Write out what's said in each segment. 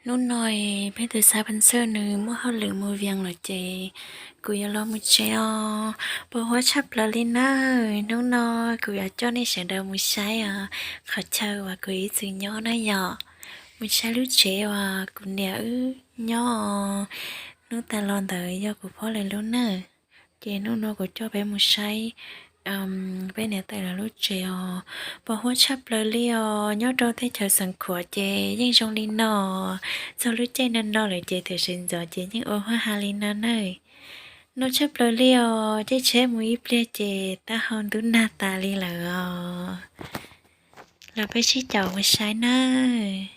Hnub no peb tus xav pha xawj nws muaj hauj lwm mus vias lawm ces kuv yuav los mus tsev os. Pos huab tshaj plaws li nawb. Hnub no kuv yuav coj nej sawv daws mus saib os, qhov chaw uas kuv ib txwm nyob na yom. Mus saib lub tsev uas kuv niam wb nyob os. Hnub tas los ntawd yog kuv phob lawv lub nawb. Ces hnub no kuv coj peb mus saib peb niam tais lawv lub tsev os. Pos huab tshaj plaws li os. Nyob rau teb chaws Xeev Khuam ces yeej zoo li no. Txog lub caij no no lawm ces tam sim ntxov ces yeej ua huab ha li no nawb. No tshaj plaws li os. Caij tsheb mus ib pliag ces taub hau ntub nag tas li lawm os. Los peb sib caum mus saib nawb.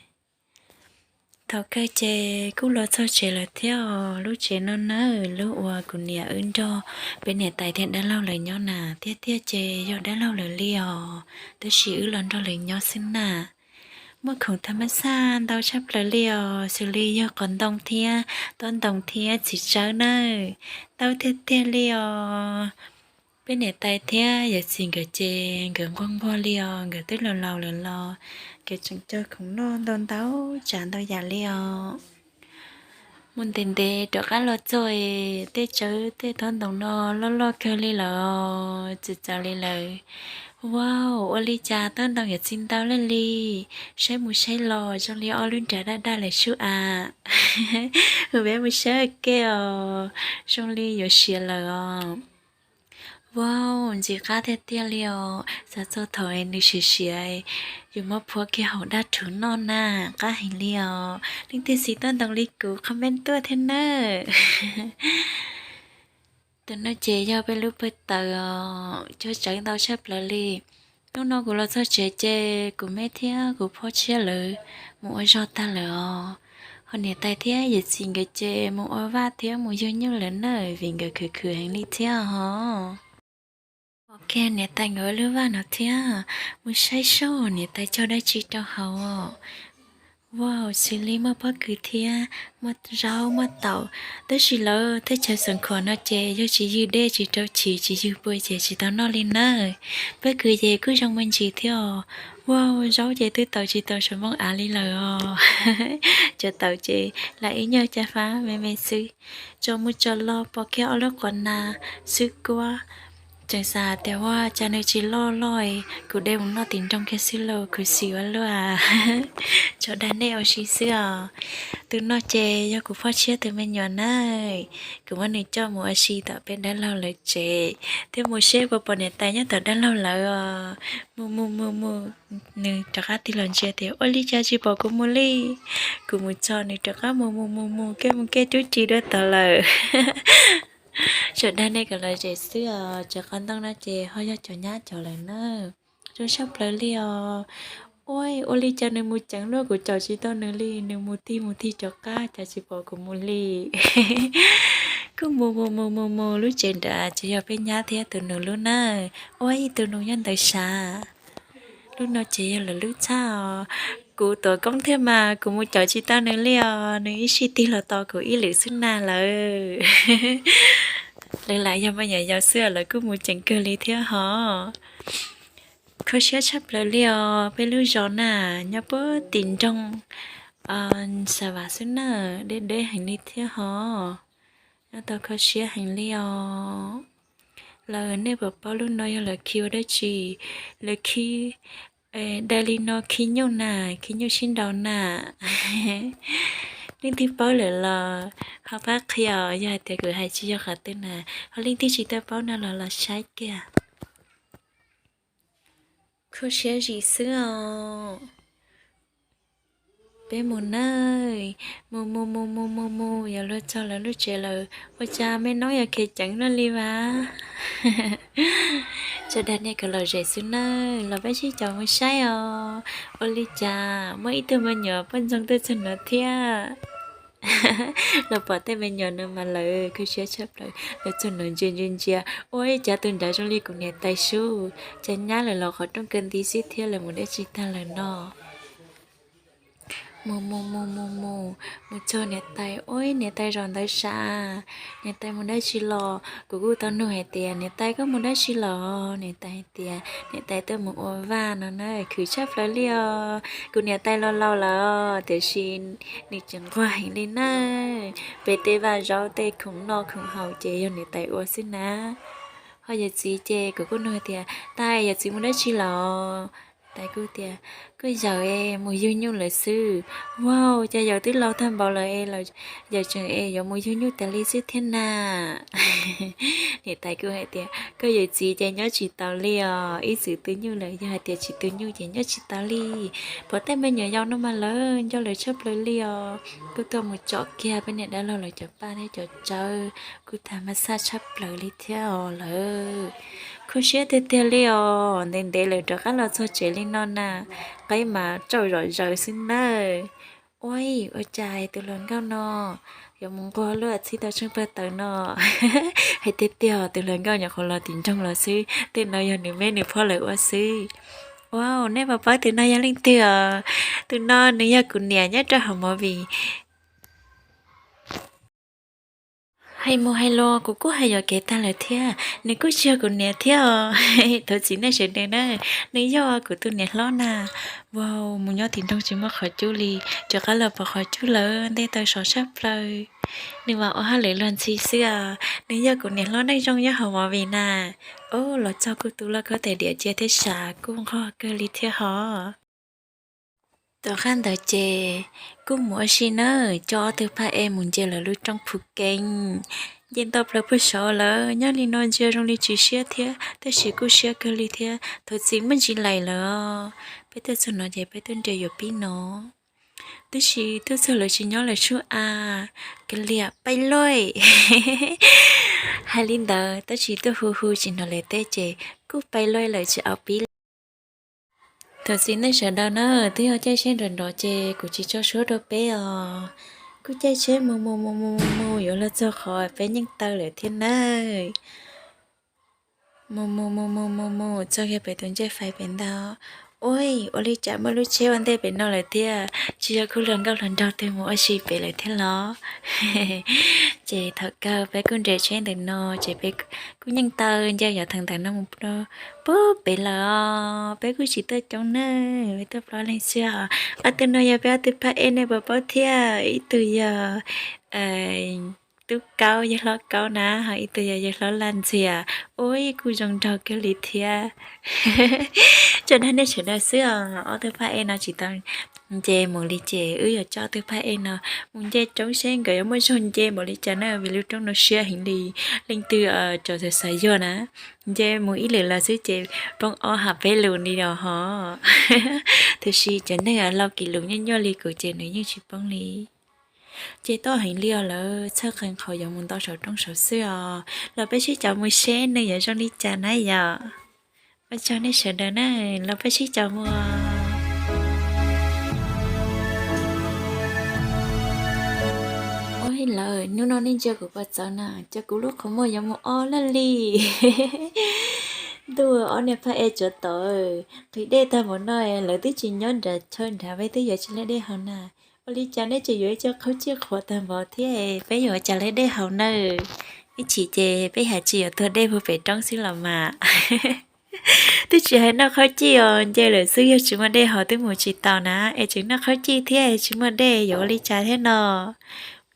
Thaum kawg ces kuj los txog tsev lawm thiab os. Lub tsev no nawb, lub uas kuv niam wb nrog peb niam tais thiab dab laug lawv nyob na. Tiag tiag ces yog dab laug lawv li os, tab sis wb los nrog lawv nyob xwb na. Muaj khoom thas mas xaj ntau tshaj plaws li os, xws li yog qos ntoo thiab tob ntoo thiab txiv tsawb nawb. Ntau tiag tiag li os. Peb niam tais thiab yawm txiv nkawd ces nkawd nquag nquag li os, nkawd twb laus laus lawm los nkawd tseem cog khoom noj ntau ntau tsav ntau yam li os. Mus ntev ntev rov qab los txog, tej tsawb tej tob ntoo no loj loj kawg li lawm, txawv txawv li lawm. Wow, ua li cas tob ntoo yuav txi ntau lawm li. Saib mus saib los zoo li ob lub nram daj daj lawm sub as. Mus peb mus saib ua ke os, zoo li yuav siav lawm os. Wow, ntxim qab tiag tiag li os. Xav txog thaum nws siav siav, yus muab phuab kiag hauv dab rhuv noj na, qab heev li os. Leej twg xis tob ntoo li kuv comment tuaj thiab nawb. Tus no ces yog peb lub pawg taws os, cog tsawv ntau tshaj plaws li. Hnub no kuv los txog tsev ces kuv me thiab kuv phob tshiab lawv mus ua zog tag lawm os. Ho niam tais thiab yawm txiv nkawd ces mus ua vaj thiab mus yug nyuj lawm nawb, vim nkawd khwv khwv heev li thiab os. Ok, niam tais nkawd ua lub vaj no thiab, mus saib seb niam tais cog dab tsi rau hauv. Wow, xws li muaj pob kws thiab muaj zaub muaj taum, tab sis lawv teb chaws Xeev Khuam no ces yog tsis ywg dej tsis rau chim tsis ywg pua ces tsis tau noj li nawb. Pob kws ces kuj zoo me ntsis thiab os. Wow, zaub ces twb tau tsis tau sav npoo av li lawm os. Cov taum ces lam ib nyuag caj fab me me xwb. Tso mus tso los pom kiag ob lub qos nas xwb kuab. Tseem xav tias ua cas nws tsis loj loj, kuv de mus noj tim nroog kiag xwb lauj, khuv xim ua luaj. Tso dag nej ua si xwb os. Tus no ces yog kuv phob tshiab tus me nyuam na, kuv muab nws coj mus ua si tom peb dab laug lawv tsev, thiab mus seb puas pom niam tais nyob tom dab laug lawv os. Mus mus mus mus, nws rov qab tig los ntsia tias ua li cas tsis pom kuv mus li. Kuv mus txog nws rov qab mus mus mus mus kev mus kev rub ris dua tod lawm. Tso dag nej kom lom zem xwb os, cov qos ntoo no ces ho yog cov nyab cov lawm na. Zoo tshaj plaws li os. Ua, ua li cas nws mus ceev luaj, kuv caum tsis tau nws li, nws mus tig mus tig rov qab cas tsis pom kuv mus li. Kuj mus mus mus mus mus, lub tsev nrad ces yog peb nyab thiab tus nus lub na. Ua, ib tug nus nyob ntawd sav. Lub no ces yog lawv lub txhab os. Kuv tuav koob thiab mas kuv mus caum tsis tau nws li os, nws ib sij tig los tos kuv ib lwm xwb na lawm. Lawv lam yog me nyuam yaus xwb, lawv kuj mus ceev kawg li thiab hos. Kho siab tshaj plaws li os, peb lub zos na nyob puag tim nroog Xa Vam xwb na, deb deb heev li thiab hos. Nyob tau kho siab heev li os. Lawv, nej puas paub lub no yog lawv khi ua dab tsi? Lawv khi, dai li no khi nyuj na, khi nyuj sib nraus na. Leej twg paub lawm los ho pab qhia os, yog hais tias kuv hais tsis yog qhov twg na, ho leej twg tsis tau paub no los los saib kiag. Kho siab zim xwb os. Peb mus nawb, mus mus mus mus mus mus, yuav luag txog lawv lub tsev lawm, ua cas me noob yuav khiav ceev luaj li vas. Tso dag nej kom lom zem xwb nawb, los peb sib caum mus saib os. Ua li cas muaj ib tug me nyuam poj ntxoog tuaj txog no thiab. Los pom tej me nyuam no mas lawv kho siab tshaj plaws, lawv txog no ntsia ntsia ntsia, ua li cas tus nrad zoo li kuv niam tais sub, cas nyab lawm los qhov rooj kaw nti xwb thiab, lawv mus dab tsi tag lawm no. Mus mus mus mus mus, mus txog niam tais, ua niam tais zaum ntawd sav, niam tais mus dab tsi los? Kuv kuj tau nug hais tias, niam tais koj mus dab tsi los? Niam tais hais tias niam tais tuaj mus ua vaj no na, khwv tshaj plaws li os. Kuv niam tais los laus lawm tiam sis nws tseem nquag heev li na. Pem tej vaj zaub tej khoom noj khoom haus ces yog niam tais ua xwb na. Ho yawm txiv ces kuv kuj nug tias, tais, yawm txiv mus dab tsi los? Tais kuj tias, koj yawm mus yug nyuj lawm xwb. Wow, cas yawm twb laus tag npaum lawm es yawm tseem es yuav mus yug nyuj tas li xwb thiab na. Niam tais kuj hais tias, koj yawm txiv ces nyob tsis taus li os, ib txwm tu nyuj lawm, yog hais tias tsis tu nyuj ces nyob tsis taus li. Pom tej me nyuam yaus no mas lawv nco lawv tshaj plaws li os. Kuj tuaj mus tsom kiag peb niam dab laug lawv cov paj thiab cov tsawb, kuj tag mas xaj tshaj plaws li thiab os lawv. Kho siab tiag tiag li os, ntev ntev lawm rov qab los txog tsev li no na, qaib mas tsauj zom zaws xwb nawb. Ua, ua cas tus hluas nkauj no yuav mus nquag luaj txhib tau tsheej pawg tawv no? Hais tiag tiag tus hluas nkauj nyuam qhuav los tim nroog los xwb, tej no yog nws me nws phauj lawv ua xwb. Ua, nej puas paub tus no yog leej twg os? Tus no nws yog kuv niam nyob rau hauv movie. Hais mus hais los kuv kuj hais yuam kev tag lawm thiab, nws kuj tsis yog kuv niam thiab os. Thov txim nej sawv daws na, nws yog kuv tus niam hlob na. Wow, mus nyob tim nroog tsis muaj qhov cub li, rov qab los pom qhov cub lawm, ntej tau sov tshaj plaws. Nws mas ua hauj lwm luag ntxhi xwb os. Nws yog kuv niam hlob neej zoo nyob hauv movie na. Ub, los txog kuj tu loj khaub tais diav cia thiab sav, kuj nquag kawg li thiab hos. Tom qab ntawd ces kuj mus ua si nawb, coj ob tug phaj ej mus nce lawv lub roob Phu Keeb. Nce ntau plaws puag saud lawm, nyob li no ntsia zoo li tsis siab thiab, tab sis kuj siab kawg li thiab, thaum txiv muaj ntsis laim lawm os. Peb tuaj txog no ces peb tuaj nres yuav pib no. Tab sis tuaj txog lawv tsis nyob lawm sub a, ka liam paib loj. Hais li ntawd tab sis tuaj hu hu tsis hnov lawv teb ces kuj paib loj lawm tsis au pib li. Thov txim nej sawv daws na, twb yog caij tsheb nrov nrov ces kuv tsis tso suab rau peb os. Kuj caij tsheb mus mus mus mus mus mus yuav luag txog qhov peb yeej taw lawm thiab nawb. Mus mus mus mus mus mus txog kiag pem tus ncej fais pem ntag. Ua, ua li cas muaj lub tsheb ua ntej pem no lawm thiab, tsis yog kuj hluas nkauj hluas nraug twg mus ua si pem lawm thiab los? Ces thaum kawg peb kuj nres tsheb ntawm no ces peb kuj yeej taw nce yav theem ntawm no mus puag pem lawm os. Peb kuj tsis tuaj coob nawb, peb tuaj plaub leeg xwb os. Ob tug no yog peb ob tug phaj ej nej puas paub thiab, ib tug yog Tub Kaub yawg hlob Kaub na, ho ib tug yog yawg hlob Laj Ntxiag. Ua, kuj zoo nraug kawg li thiab. Tso dag nej sawv daws xwb os, ob tug phaj ej no tsis tau nce mus li ces wb yuav coj ob tug phaj ej no mus nce roob seb nkawd yuav muaj zog nce npaum li cas na, vim lub roob no siab heev li. Leej twg tseem xav xav yuag na, nce mus ib lwm los xwb ces poob ob ha peb lus li os hos. Tiam sis cov neeg laus kis lus nyuaj nyuaj li kuv ces nws yeej tsis poob li. Ces toj heev li os lawm, txhawj qee qhov yuav mus ntau saum roob saud xwb os. Los peb sib caum mus seb nws yuav zoo li cas na yom. Ua tsaug nej sawv daws na, los peb sib caum mus. Ua li lawm, hnub no nej ntsia kuv puas txawv na, ces kuv lub qhov muag yuav mus ob laj li. Ntuj, ob niag phaj ej tsuav tom, nqhis dej tag npaum no lawv twb tsis nyob nram chaw nrad, peb twb yuav tsis laij dej haus na. Ua li cas nej tseem yuav ib co qhaub cij qhuav tag npaum thiab, peb yuav ua cas laij dej haus nawb? Ib chim ces peb has tsis yuav tuag dej puag pem roob xwb los mas. Twb tsis hais noj qhaub cij os, nce lawm xwb yog tsis muaj dej haus twb mus tsis tau na, es tseem noj qhaub cij thiab tsis muaj dej yuav ua li cas thiab no?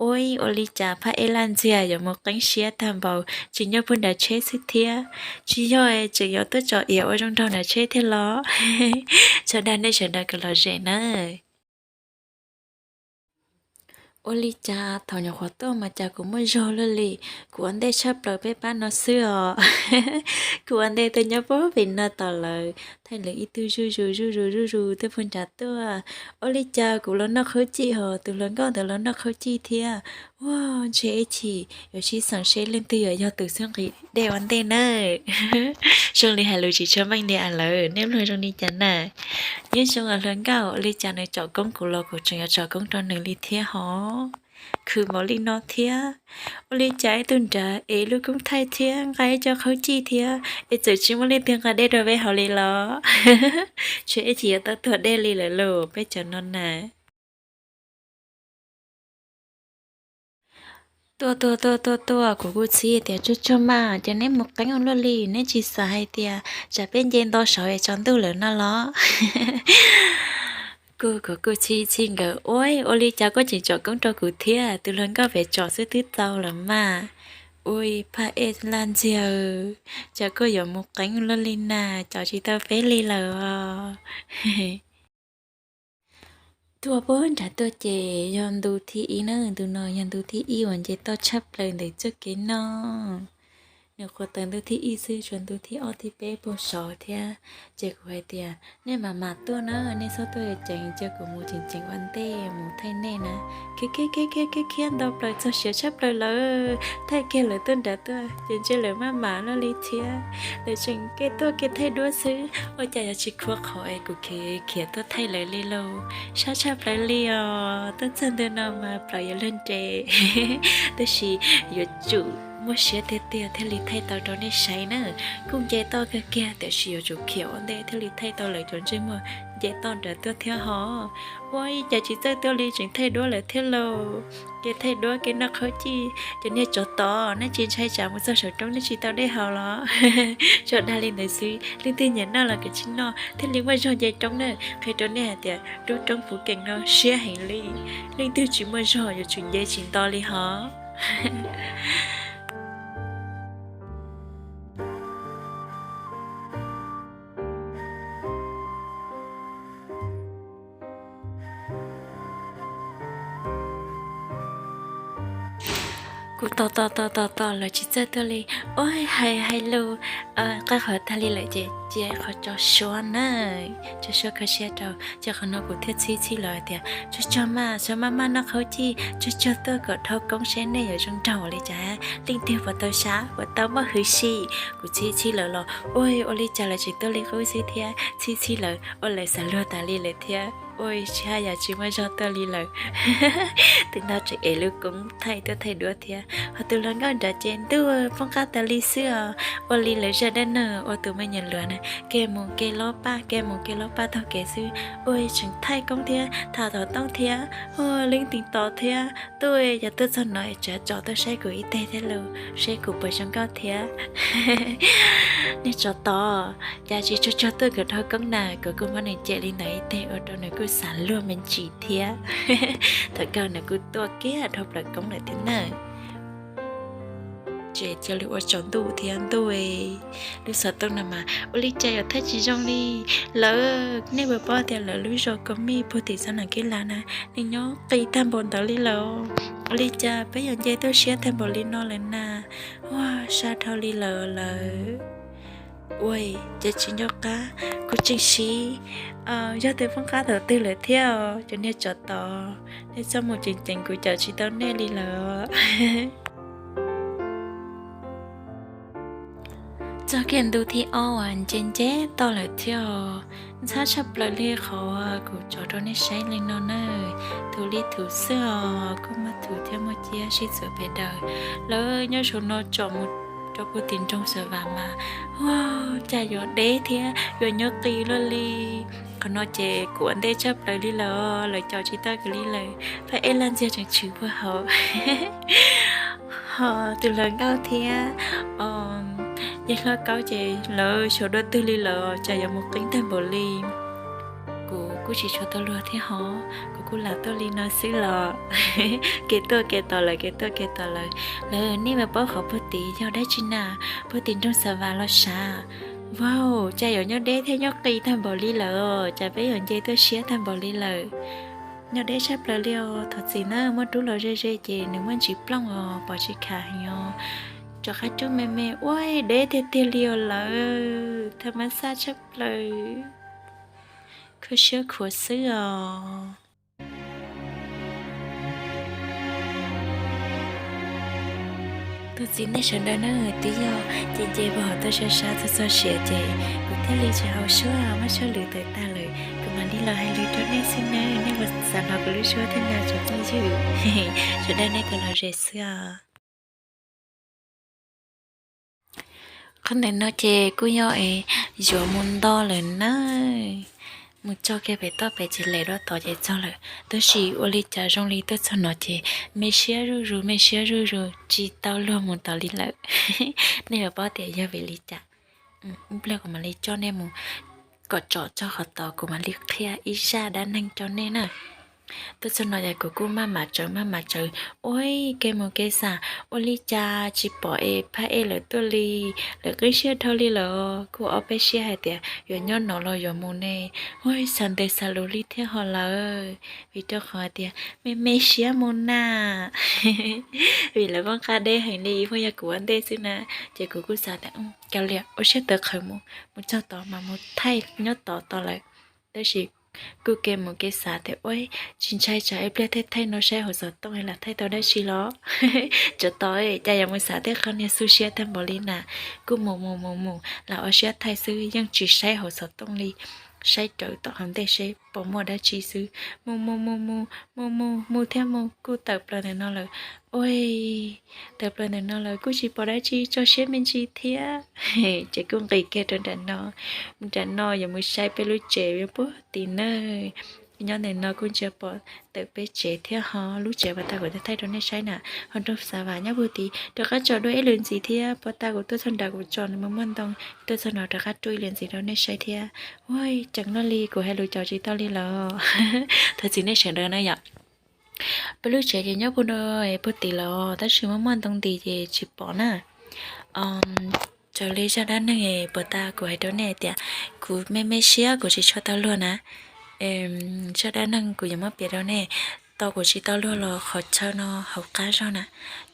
Ua, ua li cas phaj ej Laj Ntxiag yuav mus qeeb siab tag npaum tsis nyob puag nram tsheb xwb thiab? Tsis yog tseem yuav tuaj tsom iav ua zoo nraug nram tsheb thiab los? Tso dag nej sawv daws kom lom zem nawb. Ua li cas thaum nyuam qhuav tuaj mas cas kuv muaj zog luaj li, kuv ua ntej tshaj plaws peb pab no xwb os. Kuv ua ntej tuaj nyob puag pem no tom lawv, thaij lawv ib tug zuj zus zuj zus zuj zus tuaj puag nrad tuaj. Ua li cas kuv los noj qhaub cij hos tus hluas nkauj ntawd los noj qhaub cij thiab. Ua, ntshe ib chim yuav sib xeem seb leej twg yuav yog tus xub nqhis dej ua ntej nawb. Zoo li hais lus tsis tshua meej li as lawm, nej mloog zoo li cas na? Nyob zoo hluas nkauj, ua li cas nws tsom koob kuv los kuv tseem yuav tsom koob rau nws li thiab hos? Khwv npaum li no thiab. Ua li cas ib tug nrad es lub koob thaij thiab nqa ib co qhaub cij thiab es txawm tsis muaj leej twg nqa dej rau peb haus li los? Tshuav ib chim yuav tau tuag dej li lawm lauj peb cov no na. Tuaj tuaj tuaj tuaj tuaj, kuv kuj txhib tias, Tsuag tsuag mas, ces neb mus qeeb ua luaj li, neb tsis xav hais tias tsam peb nce nto saud es tsaus ntuj lawm no los? Kuv kuj txhib txhib nkawd, Ua, ua li cas koj tseem tsom koob rau kuv thiab? Tus hluas nkauj pem tsom xwb twb tau lawm mas. Ua, phaj ej laj ntxiag, cas koj yuav mus qeeb ua luaj li na, tsom tsis tau peb li lawm os. Tuaj puag nram tuaj ces yog ntu thib ib na, ntu no yog ntu thib ib uas nce toj tshaj plaws ntawm txoj kev no. Nws qhuav tawm ntu thib ib xwb, tshuav ntu thib ob thib peb puag saud thiab. Ces kuv hais tias, Nej mam mam tuaj na, nej txhob tuaj ceev, cia kuv mus ceev ceev ua ntej mus thaij nej na. Khiav khiav khiav khiav khiav khiav nto plaws txog siav tshaj plaws lawm, thaij kiag lawv tuaj nram tuaj ces ntshe lawv maj mam luaj li thiab. Lawv tseem kev tuaj kev thaij duab xwb, ua cas yuav tsis khuv qhov es kuv khiav khiav tuaj thaij lawv li lauj. Sab tshaj plaws li os, tuaj txog ntu no mas plaws yuav luag nres. Tab sis yuav tsum muaj siab tiag tiag thiaj li thaij tau rau nej saib na. Kuj nce toj kawg kiag tiam sis yuav tsum khiav ua ntej thiaj li thaij tau lawv cov ntsej muag nce toj nram tuaj thiab hos. Ua, cas tsis txawj tuaj li, tseem thaij duab lawm thiab lauj. Kev thaij duab kev noj qhaub cij, cov niag tsov tod, nej tsis ntshai tsam mus txog saum roob nej tsis tau dej haus los? Tsuas dag li ntawd xwb, leej twg nyiam noj los kav tsij noj thiaj li muaj zog nce roob na. Qhia rau nej hais tias rub roob puv keem no siab heev li, leej twg tsis muaj zog yuav tsum nce tsis nto li hos. Kuv tos tos tos tos tos lawv tsis txawj tuaj li. Ua, hais hais lus qab qhov tag li lawm ces cia qhov tso suab na, tso suab kho siab rau. Ces qhov no kuv thiaj txhib txhib lawv tias, Tsuag tsuag mas, tsuag maj maj noj qhaub cij, tsuag tsuag tuaj kom dhau koob seb nej yuav zoo nraug li cas, leej twg puas tau sab puas tau muaj hwv si. Kuv txhib txhib lawv los ua, ua li cas lawv tseem tuaj li qub xwb thiab. Txhib txhib lawv ua lawv xav luag tas li lawm thiab. Ua, tsis haj yam tsis muaj zog tuaj li lawm. Tus no tseem ev lub koob thaij tuaj thaij duab thiab. Ho tus hluas nkauj nrad ces ntuj poob qab tas li xwb os. Ua li lawv zaj dab neeg ua tus me nyuam luav na, kev mus kev lob paj, kev mus kev lob paj taug kev xwb. Ua, tseem thaij koob thiab, tham tom tooj thiab, ua, leej twg tos thiab. Tuaj, yog tuaj txog no es tsav tsom tuaj saib kuv ib teg thiab lauj, seb kuv puas zoo nkauj thiab. Niag tsov tod, cas tsis tsuag tsuag tuaj kom dhau koob na, kuv kuj muab nws cem li ntawd ib teg ua rau nws kuj xav luag me ntsis thiab. Thaum kawg nws kuj tuaj kiag dhau plaws koob lawm thiab na. Ces cia li ua tsaus ntuj thiab ntuj, lub xov tooj no mas ua li cas yuav thaij tsis zoo li. Lawv, nej puas paub tias lawv lub zos Kos Mij puag tim Xab Nam Kib Las na, nws nyob qis tag npaum ntawd li lawm. Ua li cas peb yuav nce tuaj siab tag npaum li no lawm na. Ua, sab dhau li lawm lawm. Ua, ces tsis nco qab, kuv tseem siv yog tus poob qab thaum twg lawm thiab. Cov niag tsov tod, nej txhob mus ceev ceev kuv, cawm tsis tau nej li lawm. Txog kiag ntu thib ob uas nce nce toj lawm thiab os. Ntxhab tshaj plaws li qhov kuv tso rau nej saib li no na. Thuv li thuv xwb os, kuj muaj thuv thiab muaj ciab sib txuas pes daws. Lawv nyob saum no tsom mus rau puag tim nroog Xav Vam mas, ua, cas yuav deb thiab yuav nyob qis luaj li. Qhov no ces kuv ua ntej tshaj plaws li lawm, lawv cawm tsis tau kuv li lawm. Phaj ej laj ntxiag tseem tshwm puag hauv. Ho tus hluas nkauj thiab yawg hlob Kaub ces lawv xyaum dua twg li lawm, cas yuav mus qeeb tag npaum li. Kuv kuj tsis tshua tau luag thiab hos, kuv kuj lam tuaj li no xwb los. Kev tuaj kev tos lawm, kev tuaj kev tos lawm. Lawv, nej puas paub qhov puag tid yog dab tsi na? Puag tim nroog Xav Vam los sav. Vauj, cas yuav nyob deb thiab nyob qis tag npaum li lawm, cas peb yuav nce tuaj siab tag npaum li lawm. Nyob deb tshaj plaws li os. Thov txim na, muaj rub los ze ze ces nws muaj ntsis plooj os, pom tsis kham heev os. Rov qab rub me me, ua, deb tiag tiag li os lawv, thas mas xaj tshaj plaws. Khuv siab khuav xwb os. Tus txiv, nej sawv daws na, twb yog nce nce puag hauv tuaj sab sab txog txog siav ces kuv thiaj li tsis hau suab, muab suab lwm tawm tag lawm, kuv mam li los hais lus rau nej xwb nawb. Nej puas xav hnov kuv lub suab thiab na tsoom phooj ywg? Sawv daws nej kuj los ze xwb os. Qhov ntawm no ces kuj yog es yuav mus nto lawm nawb. mus txog kiag pem toj pem ces lem rau tod ces txog lawm. Tab sis ua li cas zoo li tuaj txog no ces me siab zuj zus, me siab zuj zus, tsis tau luag mus tod li lawm. Nej yuav paub tias yog vim li cas. Ib pliag kuv mam li coj nej mus kom txog qhov tod, kuv mam li qhia ib zaj dab neeg rau nej na. Tuaj txog no ces kuv kuj maj mam tsawv maj mam tsawv, ua kev mus kev xav, ua li cas tsis pom es Phaj Ej lawv tuaj li, lawv qib siab dhau li lawm. Kuj ob peb siab hais tias yuav nyob no los yuav mus ne, ua xav ntev xav luv li thiab ho lawm, vim rau qhov hais tias me me siab mus na. Vim lawv poob qab deb heev li, pheej yog kuv ua ntej xwb na. Ces kuv kuj xav tias, kav liam, ua siab tawv qhawv mus, mus txog tod mas mus thaij nyob tod tod lawm. Tab sis kuj kev mus kev xav tias ua tsis ntshai tsam ib pliag thaij thaij no saib hauv xov tooj lam thaij tau dab tsi los. Tsov tod cas yuav mus xav tej qho niag xu siab tag npaum li na. Kuj mus mus mus mus lam ua siab thaij xwb, yeej tsis saib hauv xov tooj li, saib rawv tom hauv ntej seb puas muaj dab tsi xwb. Mus mus mus mus mus mus mus thiab mus, kuj tawm plaws ntawm no lawm. Ua tawm plaws ntawm no lawm kuj tsis pom dab tsi tso siab me ntsis thiab. Ces kuj nqis kiag rau nram no, mus nram no yuav mus saib peb lub tsev puag tim na. Nyob ntawm no kuj ntsia pom tawm peb tsev thiab ho, lub tsev puag ta kuv thaij rau nej saib na. Ho nroog Xav Vam nyob puag tid, rov qab tso dua ib lwm ntxiv thiab. Puag ta kuv tuaj txog nram kuv tso nws muaj muaj ntoo, tuaj txog no rov qab dua ib lwm ntxiv rau nej saib thiab. Ua ceev luaj li, kuv hais lus caum tsis tau li lawm. Thov txim nej sawv daws na yom. Peb lub tsev ces nyob puag nram puag tid lawm tab sis muaj muaj ntoo nti ces tsis pom na. Raws li zaj dab neeg puag ta kuv hais rau nej tias kuv me me siab kuv tsis tshua tau luag na. Zaj dab neeg kuv yuav muab piav rau nej, tau kuv tsis tau luag los qhov chaw no hauv qab zog na,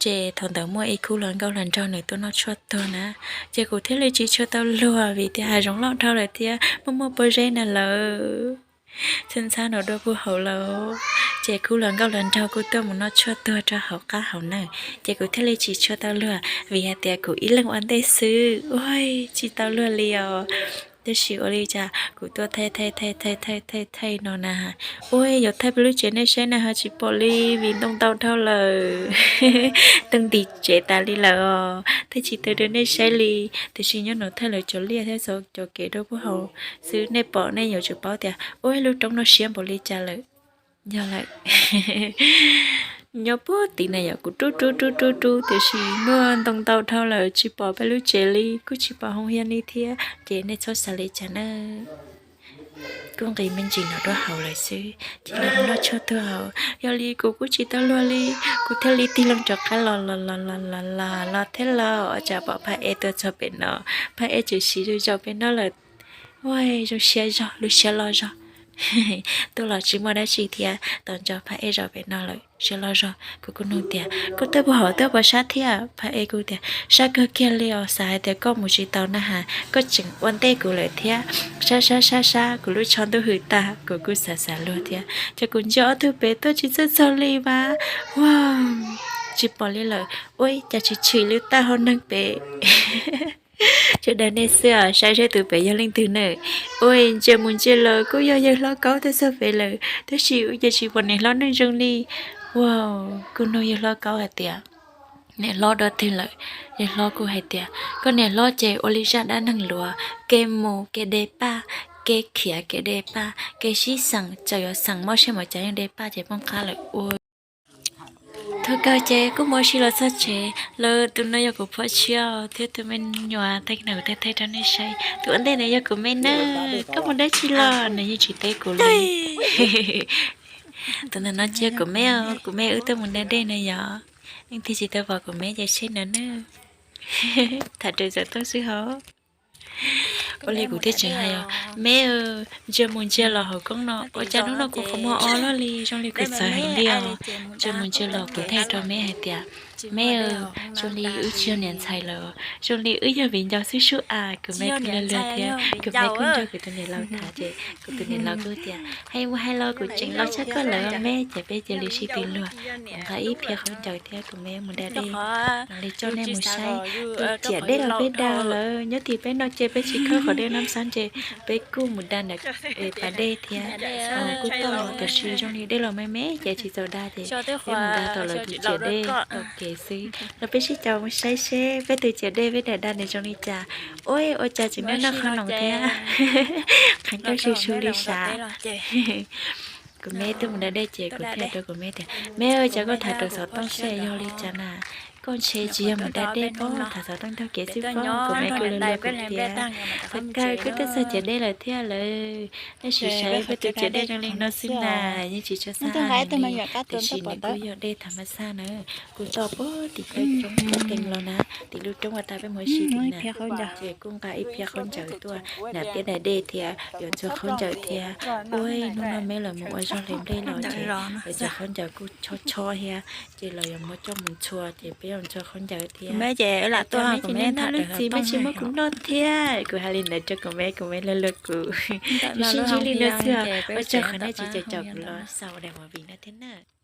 ces thaum ntawd muaj ib khub hluas nkauj hluas nraug nws tuaj noj tshuaj tuag na, ces kuv thiaj li tsis tshua tau luag vim tias hav zoov loj dhau lawm thiab muaj muaj pob zeb na lawm. Txhab ntxhab no dua puag hauv lawm, ces khub hluas nkauj hluas nraug kuj tuaj mus noj tshuaj tuag rau hauv qab hauv na, ces kuv thiaj li tsis tshua tau luag vim hais tias kuv ib leeg ua ntej xwb, ua tsis tau luag li os. Tab sis ua li cas kuv tuaj thaij thaij thaij thaij thaij thaij thaij no na, ua yuav thaij peb lub tsev nej saib na ho tsis pom li vim ntoo ntau dhau lawm. Ntoo nti tsev tas li lawm os, thaij tsis tau rau nej saib li. Tiam sis nyob no thaij lawv cov liaj thiab cov kev rau puag hauv xwb, nej pom nej yuav tsum paub tias ua lub roob no siab npaum li cas lawm. Yog lawm, nyob puag tid na yom, kuv rub rub rub rub rub tiam sis muaj ntoo ntau dhau lawm tsis pom peb lub tsev li, kuj tsis pom hoo hiab li thiab, ces nej txhob xav li cas na. Kuj nqis me ntsis no dua hauv lawm xwb ces lawv noj tshuaj tuag hauv, yog li kuv kuj tsis tau luag li, kuv thiaj li tig loo rov qab los los los los los los los thiab los tsam pom Phaj Ej tuaj txog pem no. Phaj Ej tseem siv zog zaum pem no lawm. Ua zoo siab zog, lub siab loj zog. Tuaj los tsis muaj dab tsi thiab, tos ntsoov Phaj Ej zaum pem no lawm, siab loj zog. Kuv kuj nug tias koj tuaj puag hauv tuaj puas sab thiab? Phaj Ej kuj tias sab kawg kiag li os, xav hais tias koj mus tsis tau na has, koj tseem ua ntej kuv lawm thiab. Sab sab sab sab, kuv lub tsho ntuj hwm tag, kuv kuj xav xav luag thiab, ces kuv ntsia ob tug pem tuaj tsis txawj txog li mas. Ua tsis pom li lawm, ua cas tshwm tshwm li tag hauv neeg pem. Tsuas dag nej xwb, saib saib tus pem yog leej twg na. Ua ntsia mus ntsia los kuj yog yawg hlob Kaub tuaj txog pem lawm, tab sis ua cas tsis pom niam hlob neej zoo li. Ua kuj nug yawg hlob Kaub hais tias niam hlob dua twg lawm? Yawg hlob kuj hais tias koj niam hlob ces ua li zaj dab neeg luag, kev mus kev de paj, kev khiav kev de paj, kev sib xeem txawm yuav xeem mob siab mus cas yeej de paj ces poob qab lawm ua. Thaum kawg ces kuj mus ua si los txog tsev lawm. Tus no yog kuv phom tshiab thiab tus me nyuam thaij no kuv thaij thaij rau nej saib. Tus ua ntej no yog kuv me na, koj mus dab tsi los? Nws yeej tsis teb kuv li. Tus ntawm no cia kuv me os, kuv me wb tuaj mus da dej na yom. Leej twg tsis tau pom kuv me ces seb no na. Tham raws xov tooj xwb hos. Ua li kuv thiaj tseem hais os, me, ntsia mus ntsia los hauv koob no ua cas hnub no kuv qhov muag o luaj li, zoo li kuv txawv heev li os. Ntsia mus ntsia los kuv thiaj rau me hais tias me, zoo li wb tsis yog niam ntxhais lawm, zoo li wb yog viv ncaus xwb sub as. Kuv me kuj luag luag thiab, kuv me kuj nrog kuv tus niam laus tham ces kuv tus niam laus kuj tias hais mus hais los kuv tseem laus tshaj koj lawm me, ces peb cia li sib tw luag. Kuv nqa ib phiab khaub ncaws thiab kuv me mus da dej, mam li coj nej mus saib. Peb ciam dej los peb da lawm, nyob tim peb no ces peb tsis khawb qhov dej Nab Xab ces peb kuj mus da ntawm pas dej thiab. Kuj tau los tiam sis zoo li dej los me me ces tsis txaus da ces peb mus da tom lawv tus ciam dej tom kev. xwb. Los peb sib caum mus saib seb peb tus ciav dej peb daim da nws zoo li cas. Ua, ua cas tseem noj noj qhov no thiab. Qhov ncauj su su li sav. Kuv me twb mus da dej ces kuv thiaj rau kuv me tias, me, ua cas koj tham rau xov tooj seb yog li cas na? Koj ntshe tsis yog mus da dej pob, tham xov tooj taug kev xwb pob. Kuv me kuj luag luag kuv tias, ua kawg kuv twb txog ciav dej lawm thiab lawm. Nej sim saib peb tus ciav dej zoo li no xwb na, yeej tsis tshua xab hab heev li, tiam sis nws kuj yog dej tham mas xaj na. Kuj toj puag tim kawg roob qees los na, tim lub roob uas tas peb mus ua si tim na. Ces kuj nqa ib phiab khaub ncaws tuaj, hnav tiab daim dej thiab yuav ntxhua khaub ncaws thiab. Ua, hnub no me los mus ua zog hle nplej los ces cov khaub ncaws kuj chob chob thiab, ces los yuav muab coj mus ntxhua ces peb yuav ntxhua khaub ncaws thiab. Kuv me ces lam tuaj, kuv me noj lub txiv me tsis muab kuv noj thiab, kuv hais li ntawd rau kuv me, kuv me luag luag kuv. Sib ntsib li no xwb, ua tsaug qhov nej tsis caum kuv los xaus daim movie no thiab na.